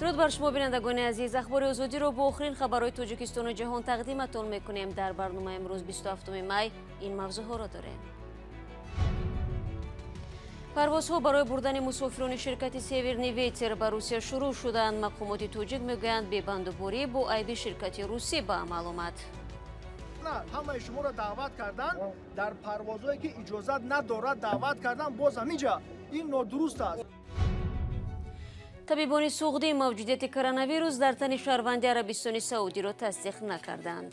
Дуруд бар шумо, бинандагони азиз. Ахбори Озодиро бо охирин хабарҳои Тоҷикистону ҷаҳон тақдиматон мекунем. Дар барномаи имрӯз, 27 май, ин мавзӯъҳоро дорем. Парвозҳо барои бурдани мусофирони ширкати «Северный ветер» ба Русия шурӯъ шуданд. Мақомоти тоҷик мегӯянд, бебандуборӣ бо айби ширкати русӣ ба амал омад. Ҳамаи шуморо даъват кардан дар парвозҳое, ки иҷозат надорад даъват кардан, боз ҳаминҷа ин нодуруст аст. Табибони суғдӣ мавҷудияти коронавирус дар тани шаҳрванди Арабистони Саудиро тасдиқ накарданд.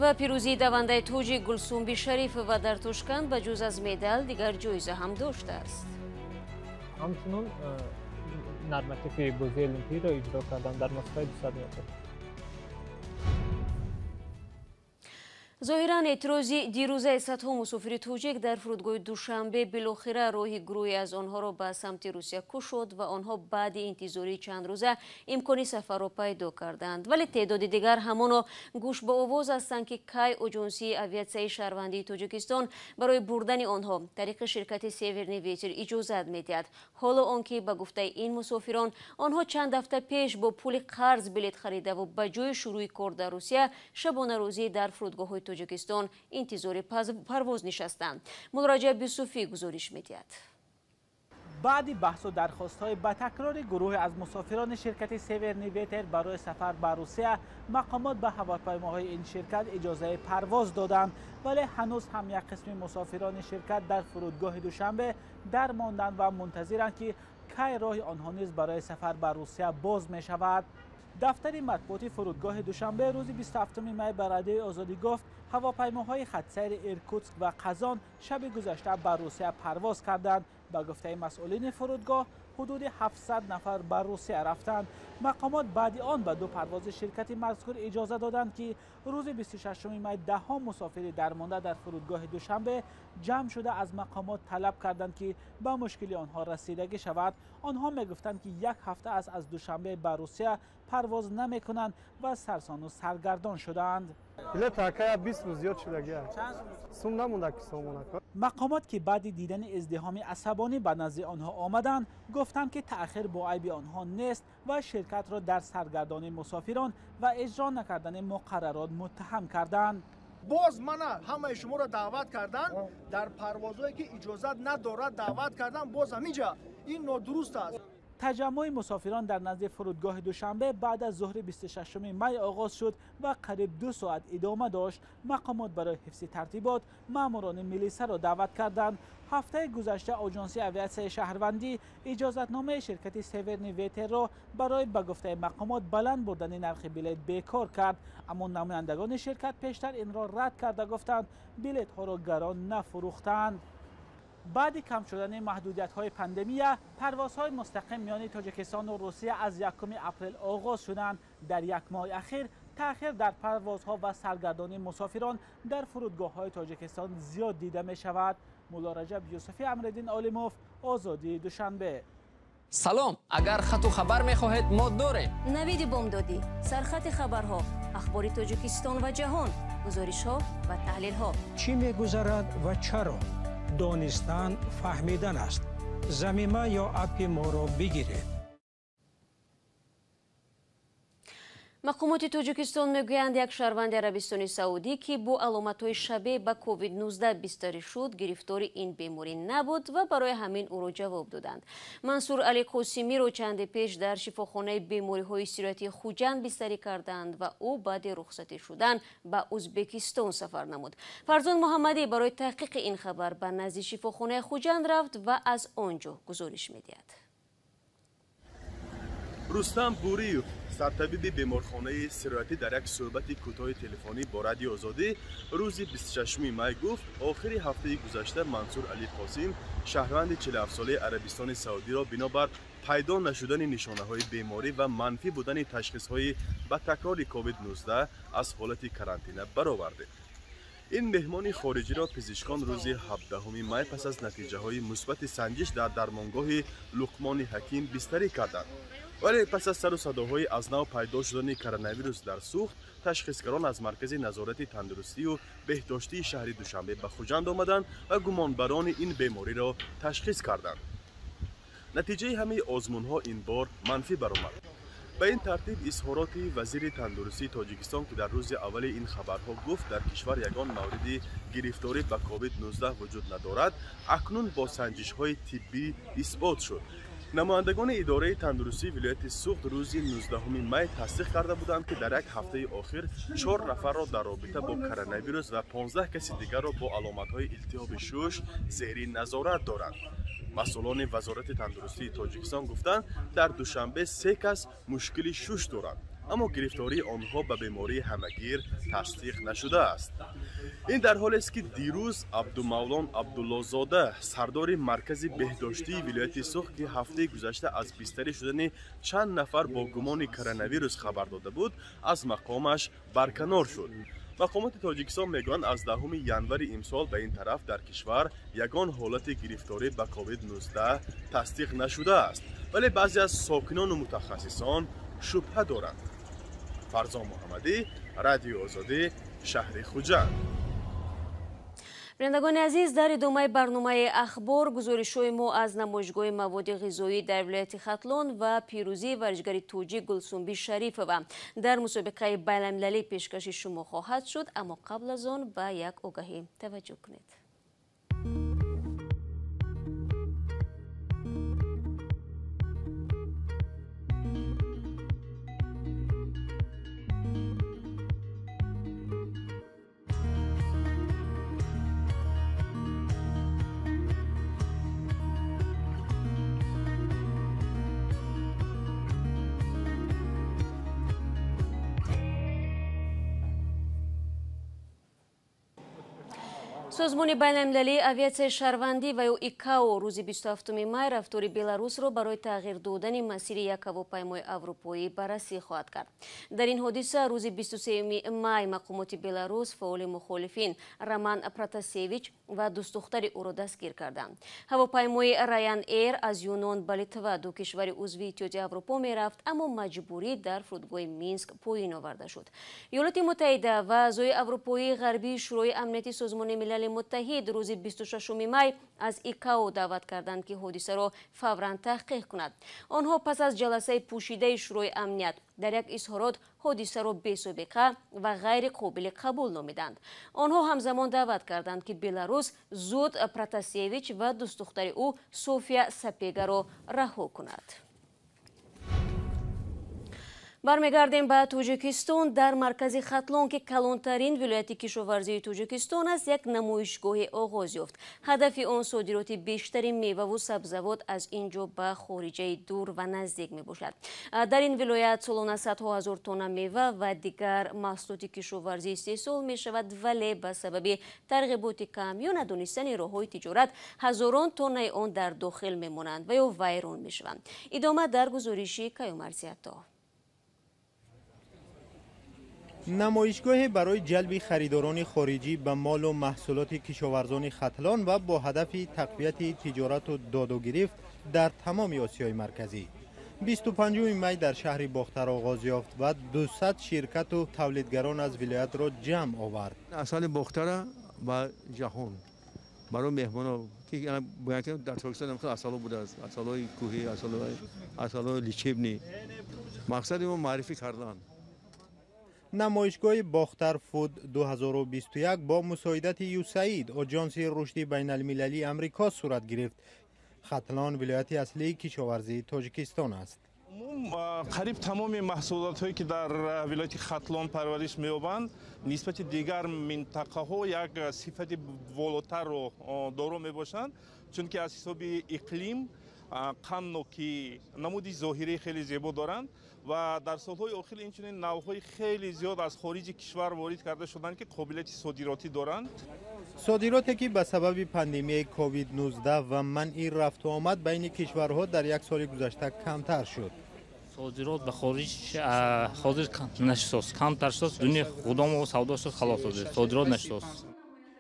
Ва пирӯзии давандаи тоҷик Гулсумби Шарифова дар Тошканд: ба ҷуз аз медал дигар ҷоиза ҳам доштааст. Ҳамчунон нормативи бозии олимпиро иҷро кардам дар масофаи 200 метр. Зоҳиран, эътирози дирӯзаи садҳо мусофири тоҷик дар фурудгоҳи Душанбе билохира роҳи гурӯҳе аз онҳоро ба самти Русия кушод ва онҳо баъди интизории чандрӯза имкони сафарро пайдо карданд. Вале теъдоди дигар ҳамоно гӯш ба овоз ҳастанд, ки кай Оҷонсии авиатсияи шаҳрвандии Тоҷикистон барои бурдани онҳо тариқи ширкати «Северный ветер» иҷозат медиҳад. Ҳоло он ки, ба гуфтаи ин мусофирон, онҳо чанд ҳафта пеш бо пули қарз билет харидаву ба ҷои шурӯи кор дар Русия шабонарӯзӣ дар фурудгоҳҳои Тоҷикистон интизори парвоз нишастанд. Муллораҷаб Юсуфӣ гузориш медиҳад. Баъди баҳсу дархостҳои ба такрори гурӯҳе аз мусофирони ширкати «Северный ветер» барои сафар ба Русия, мақомот ба ҳавопаймоҳои ин ширкат иҷозаи парвоз доданд, вале ҳанӯз ҳам як қисми мусофирони ширкат дар фурудгоҳи Душанбе дармонданд ва мунтазиранд, ки кай роҳи онҳо низ барои сафар ба Русия боз мешавад. Дафтари матбуоти фурудгоҳи Душанбе рӯзи 27 май ба Радиои Озодӣ гуфт, ҳавопаймоҳои хатсайри Иркутск ва Қазон шаби гузашта ба Русия парвоз карданд. Ба гуфтаи масъулини фурудгоҳ, ҳудуди 700 нафар ба Русия рафтанд. Мақомот баъди он ба ду парвози ширкати мазкур иҷоза доданд, ки рӯзи 26 май даҳҳо мусофири дармонда дар фурудгоҳи Душанбе ҷамъ шуда, аз мақомот талаб карданд, ки ба мушкили онҳо расидагӣ шавад. Онҳо мегуфтанд, ки як ҳафта аст аз Душанбе ба Русия парвоз намекунанд ва сарсону саргардон шудаанд. Билет 20 рӯз зиёд шудагия, сум намонда ки сомона. Мақомот, ки баъди дидани издиҳоми асабонӣ ба назди онҳо омаданд, гуфтанд, ки таъхир бо айби онҳо нест ва ширкатро дар саргардонии мусофирон ва иҷро накардани муқаррарот муттаҳам карданд. Боз мана ҳамаи шуморо даъват кардан дар парвозҳое, ки иҷозат надорад даъват кардан, боз ҳаминҷа ин нодуруст аст. Таҷаммуи мусофирон дар назди фурудгоҳи Душанбе баъд аз зуҳри 26 май оғоз шуд ва қариб 2 соат идома дошт. Мақомот барои ҳифзи тартибот маъмурони милисаро даъват карданд. Ҳафтаи гузашта Оҷонсии авиатсияи шаҳрвандӣ иҷозатномаи ширкати «Северный ветер»-ро барои, ба гуфтаи мақомот, баланд бурдани нархи билет бекор кард, аммо намояндагони ширкат пештар инро рад карда, гуфтанд, билетҳоро гарон нафурӯхтанд. Баъди кам шудани маҳдудиятҳои пандемия, парвозҳои мустақим миёни Тоҷикистону Русия аз 1 апрел оғоз шуданд. Дар як моҳи ахир таъхир дар парвозҳо ва саргардонии мусофирон дар фурудгоҳҳои Тоҷикистон зиёд дида мешавад. Муллораҷаб Юсуфӣ, Амриддин Олимов, Озодӣ, Душанбе. Салом! Агар хату хабар мехоҳед, мо дорем. Навиди бомдодӣ, сархати хабарҳо, ахбори Тоҷикистон ва ҷаҳон, гузоришҳо ва таҳлилҳо. Чӣ мегузарад ва чаро? Донистан фаҳмидан аст. Замима ё аппи моро бигиред. Мақомоти Тоҷикистон мегӯянд, як шаҳрванди Арабистони Саудӣ, ки бо аломатҳои шабеҳ ба COVID-19 бистарӣ шуд, гирифтори ин беморӣ набуд ва барои ҳамин ӯро ҷавоб доданд. Мансур Али Қосимиро чанде пеш дар шифохонаи бемориҳои сироятии Хуҷанд бистарӣ карданд ва ӯ баъди рухсатӣ шудан ба Ӯзбекистон сафар намуд. Фарзон Муҳаммадӣ барои таҳқиқи ин хабар ба назди шифохонаи Хуҷанд рафт ва аз он ҷо гузориш медиҳад. Рустам Буриев, сартабиби беморхонаи сироятӣ, дар як суҳбати кӯтоҳи телефонӣ бо Радиои Озодӣ рӯзи 26 май гуфт, охири ҳафтаи гузашта Мансур Али Қосим, шаҳрванди 47-солаи Арабистони Саудиро бинобар пайдо нашудани нишонаҳои беморӣ ва манфӣ будани ташхисҳои ба такрори COVID-19 аз ҳолати карантина баровардем. Ин меҳмони хориҷиро пизишкон рӯзи 17 май пас аз натиҷаҳои мусбати санҷиш дар дармонгоҳи Луқмони Ҳаким бистарӣ карданд, вале пас аз сару садоҳои аз нав пайдо шудани коронавирус дар Суғд, ташхисгарон аз Маркази назорати тандурустию беҳдоштии шаҳри Душанбе ба Хуҷанд омаданд ва гумонбарони ин бемориро ташхис карданд. Натиҷаи ҳамаи озмунҳо ин бор манфӣ баромад. Ба ин тартиб изҳороти вазири тандурустии Тоҷикистон, ки дар рӯзи аввали ин хабарҳо гуфт, дар кишвар ягон мавриди гирифторӣ ба COVID-19 вуҷуд надорад, акнун бо санҷишҳои тиббӣ исбот шуд. Намояндагони идораи тандурустии вилояти Суғд рӯзи 19 май тасдиқ карда буданд, ки дар як ҳафтаи охир 4 нафарро дар робита бо коронавирус ва 15 каси дигарро бо аломатҳои илтиҳоби шуш зери назорат доранд. Масъулони вазорати тандурустии Тоҷикистон гуфтанд, дар Душанбе 3 кас мушкили шуш доранд, аммо гирифтории онҳо ба бемории ҳамагир тасдиқ нашудааст. Ин дар ҳолест, ки дирӯз Абдумавлон Абдуллозода, сардори маркази беҳдоштии вилояти Суғд, ки ҳафтаи гузашта аз бистарӣ шудани чанд нафар бо гумони коронавирус хабар дода буд, аз мақомаш барканор шуд. Мақомоти Тоҷикистон мегӯянд, аз 10 январи имсол ба ин тараф дар кишвар ягон ҳолати гирифторӣ ба COVID-19 тасдиқ нашудааст, вале баъзе аз сокинону мутахассисон шубҳа доранд. Фарзон Муҳаммадӣ, Радиои Озодӣ, шаҳри Хуҷанд. Бинандагони азиз, дар идомаи барномаи ахбор гузоришҳои мо аз намоишгоҳи маводи ғизоӣ дар вилояти Хатлон ва пирӯзии варзишгари тоҷик Гулсумби Шарифова дар мусобиқаи байналмилалӣ пешкаши шумо хоҳад шуд. Аммо қабл аз он ба як огаҳӣ таваҷҷӯҳ кунед. Созмони байналмилалии авиатсияи шаҳрвандӣ ва ё ИКАО рӯзи 27 май рафтори Беларусро барои тағйир додани масири як ҳавопаймои аврупоӣ баррасӣ хоҳад кард. Дар ин ҳодиса рӯзи 23 май мақомоти Беларус фаъоли мухолифин Роман Протасевич ва дӯстдухтари ӯро дастгир карданд. Ҳавопаймои Ryanair аз Юнон ба Литва, ду кишвари узви Иттиҳоди Аврупо мерафт, аммо маҷбурӣ дар фурудгоҳи Минск поин оварда шуд. Иёлоти Муттаҳида ва аъзои Аврупоии Ғарбии Шӯрои Амнияти Созмони Милали Муттаҳид рӯзи 26 май аз ИКАО даъват карданд, ки ҳодисаро фавран таҳқиқ кунад. Онҳо пас аз ҷаласаи пӯшидаи Шӯрои Амният дар як изҳорот ҳодисаро бесобиқа ва ғайриқобили қабул номиданд. Онҳо ҳамзамон даъват карданд, ки Беларус зуд Протасевич ва дӯстдухтари ӯ София Сапегаро раҳо кунад. Бармегардем ба Тоҷикистон. Дар маркази Хатлон, ки калонтарин вилояти кишоварзии Тоҷикистон аст, як намоишгоҳе оғоз ёфт. Ҳадафи он содироти бештари меваву сабзавот аз ин ҷо ба хориҷаи дур ва наздик мебошад. Дар ин вилоят солона садҳо ҳазор тонна мева ва дигар маҳсулоти кишоварзӣ истеҳсол мешавад, вале ба сабаби тарғиботи кам ё надонистани роҳҳои тиҷорат ҳазорон тоннаи он дар дохил мемонанд ва ё вайрон мешаванд. Идома дар гузориши Каюмарзиято. Намоишгоҳе барои ҷалби харидорони хориҷӣ ба молу маҳсулоти кишоварзони Хатлон ва бо ҳадафи тақвияти тиҷорату додугирифт дар тамоми Осиёи Марказӣ. 25 май дар шаҳри Бохтар оғоз ёфт ва 200 ширкату тавлидгарон аз вилоятро ҷамъ овард. Асали Бохтара ба ҷаҳон барои меҳмоно, ки дар Тоҷикистон хеле асало будааст, асалҳои кӯҳӣ, асалҳои лечебный. Мақсади мо маърифӣ кардан. Намоишгоҳи Бохтар Фуд 2021 бо мусоидати ЮСАИД, Оҷонси рушди байналмилалии Амрико сурат гирифт. Хатлон вилояти аслии кишоварзии Тоҷикистон аст. Қариб тамоми маҳсулотҳое ки дар вилояти Хатлон парвариш меёбанд, нисбати дигар минтақаҳо як сифати волотарро доро мебошанд, чунки аз ҳисоби иқлим, қаннокӣ, намуди зоҳирӣ хеле зебо доранд ва дар солҳои охир инчунин навъҳои хеле зиёд аз хориҷи кишвар ворид карда шуданд, ки қобилияти содиротӣ доранд. Содироте ки ба сабаби пандемияи COVID-19 ва манъи рафтуомад байни кишварҳо дар як соли гузашта камтар шуд. Содирот ба хориҷ ҳозир нашисост, камтар шуд. Дунё худомо савдо шуд, халос шуд. Содирот нашисост.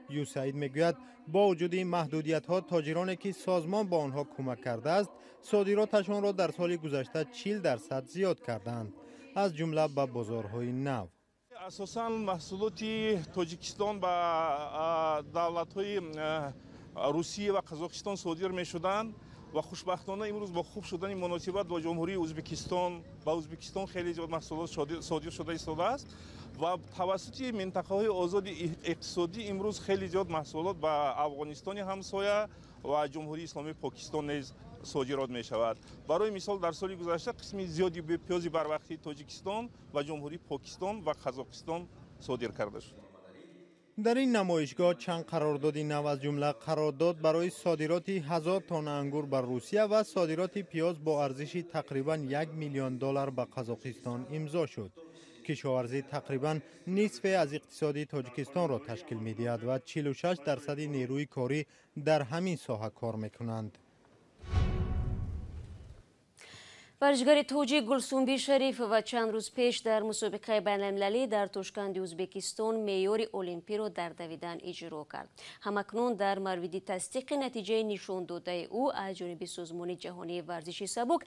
ЮСАИД мегӯяд, бо вуҷуди ин маҳдудиятҳо тоҷироне ки созмон бо онҳо кӯмак кардааст, содироташонро дар соли гузашта 40% зиёд карданд, аз ҷумла ба бозорҳои нав. Асосан маҳсулоти Тоҷикистон ба давлатҳои Русия ва Қазоқистон содир мешуданд. Ва хушбахтона имрӯз бо хуб шудани муносибат бо Ҷумҳурии Ӯзбекистон ба Ӯзбекистон хеле зиёд маҳсулот содир шуда истодааст ва тавассути минтақаҳои озоди иқтисодӣ имрӯз хеле зиёд маҳсулот ба Афғонистони ҳамсоя ва Ҷумҳурии Исломии Покистон низ содирот мешавад. Барои мисол, дар соли гузашта қисми зиёди пиёзи барвақтии Тоҷикистон ва Ҷумҳурии Покистон ва Қазоқистон содир карда шуд. Дар ин намоишгоҳ чанд қарордоди нав, аз ҷумла қарордод барои содироти 1000 тонна ангур ба Русия ва содироти пиёз бо арзиши тақрибан 1 миллион доллар ба Қазоқистон имзо шуд. Кишоварзӣ тақрибан нисфе аз иқтисоди Тоҷикистонро ташкил медиҳад ва 46% нерӯи корӣ дар ҳамин соҳа кор мекунанд. Варзишгари тоҷик Гулсумби Шарифова чанд рӯз пеш дар мусобиқаи байналмилалӣ дар Тошканди Ӯзбекистон меъёри олимпиро дар давидан иҷро кард. Ҳамакнун дар мавриди тасдиқи натиҷаи нишондодаи ӯ аз ҷониби Созмони ҷаҳонии варзиши сабук,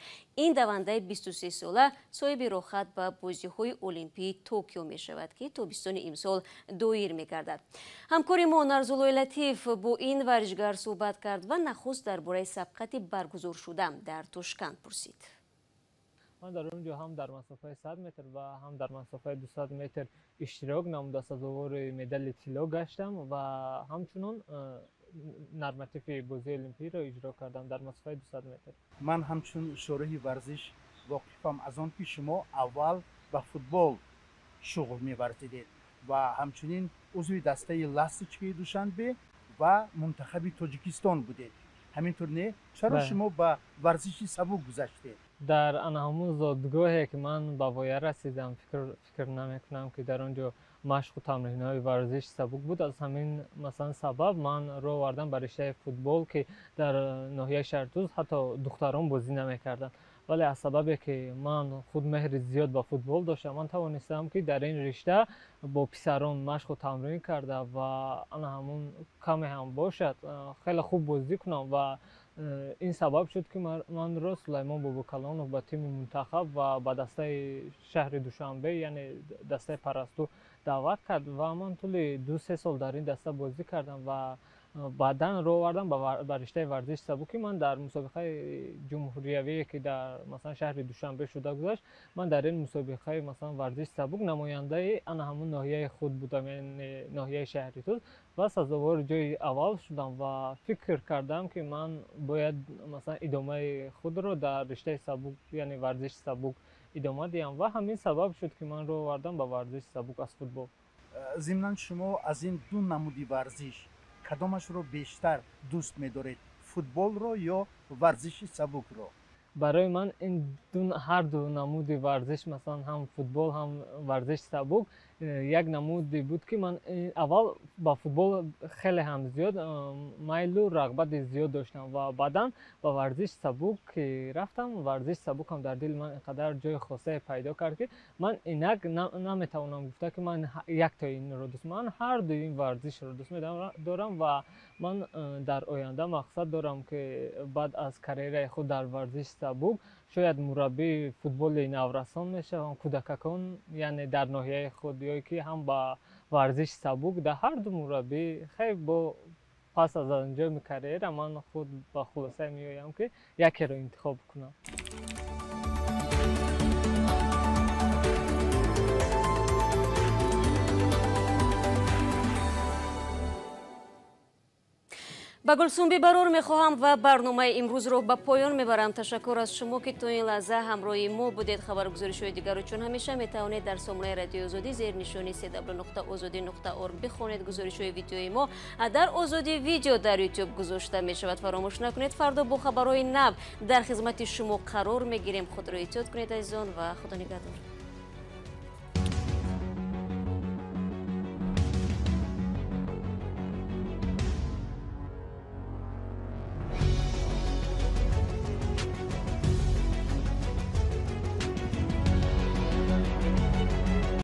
ин давандаи 23сола соҳиби роҳхат ба бозиҳои олимпии Токио мешавад, ки тобистони имсол доир мегардад. Ҳамкори мо Нарзуллои Латиф бо ин варзишгар суҳбат кард ва нахуст дар бораи сабқати баргузоршуда дар Тошканд пурсид. Ман дар он ҷо ҳам дар масофаи 100 метр ва ҳам дар масофаи 200 метр иштирок намуда сазовори медали тилло гаштам ва ҳамчунон нормативи бозии олимпиро иҷро кардам дар масофаи 200 метр. Ман ҳамчун шореҳи варзиш воқифам аз он ки шумо аввал ба футбол шуғл меварзидед ва ҳамчунин узви дастаи Ласточкаи Душанбе ва мунтахаби Тоҷикистон будед. Ҳамин тур не? Чаро шумо ба варзиши сабук гузаштед? Дар ана ҳамун зодгоҳе ки ман ба воя расидам, фикр намекунам ки дар он ҷо машқу тамринҳои варзиши сабук буд. Аз ҳамин масалан сабаб ман роҳ овардам ба риштаи футбол, ки дар ноҳияи Шаҳртуз ҳатто духтарон бозӣ намекарданд. Вале аз сабабе ки ман худ меҳри зиёд ба футбол доштам, ман тавонистам ки дар ин ришта бо писарон машқу тамрин карда ва ана ҳамун каме ҳам бошад хеле хуб бозӣ кунам ва ин сабаб шуд ки манро Сулаймон Бобокалонов ба тими мунтахаб ва ба дастаи шаҳри Душанбе, яъне дастаи Парасту даъват кард ва ман тӯли 2-3 сол дар ин даста бозӣ кардам ва баъдан роҳ овардам ба риштаи варзиши сабук, ки ман дар мусобиқаи ҷумҳуриявие ки дар масалан шаҳри Душанбе шуда гузашт, ман дар ин мусобиқаи масалан варзиши сабук намояндаи ана ҳамун ноҳияи худ будам, яъне ноҳияи шаҳри Туз, ва сазовори ҷои аввал шудам ва фикр кардам ки ман бояд масалан идомаи худро дар риштаи сабук, яъне варзиши сабук идома диҳам ва ҳамин сабаб шуд ки ман роҳ овардам ба варзиши сабук аз футбол. Зимнан шумо аз ин ду намуди варзиш кадомашро бештар дӯст медоред, футболро ё варзиши сабукро? Барои ман ин ҳар ду намуди варзиш, масалан ҳам футбол ҳам варзиши сабук, як намуде буд ки ман аввал ба футбол хеле ҳам зиёд майлу рағбати зиёд доштам ва баъдан ба варзиши сабук ки рафтам, варзиши сабук ҳам дар дили ман инқадар ҷои хосае пайдо кард ки ман инак наметавонам гуфта ки ман яктои инро дӯст, ман ҳар дуи ин варзишро дӯст медорам ва ман дар оянда мақсад дорам ки баъд аз карьераи худ дар варзиши сабук шояд мураббии футболи наврасон мешавам, кӯдакакон, яъне дар ноҳияи худ, ё ки ҳам ба варзиши сабук дар ҳар ду мураббӣ. Хеле бо пас аз анҷоми карьера ман худ ба хулоса меоям ки якеро интихоб кунам. Ба Гулсумби барор мехоҳам ва барномаи имрӯзро ба поён мебарам. Ташаккур аз шумо ки то ин лаҳза ҳамроҳи мо будед. Хабаргузоришҳои дигарро чун ҳамеша метавонед дар сомонаи Радиои Озодӣ зери нишони cw.ozodi.org бихонед. Гузоришҳои видеои мо дар Озодӣ видео дар YouTube гузошта мешавад. Фаромӯш накунед, фардо бо хабарҳои нав дар хизмати шумо қарор мегирем. Худро эҳтиёт кунед азизон ва Худо нигаҳдор.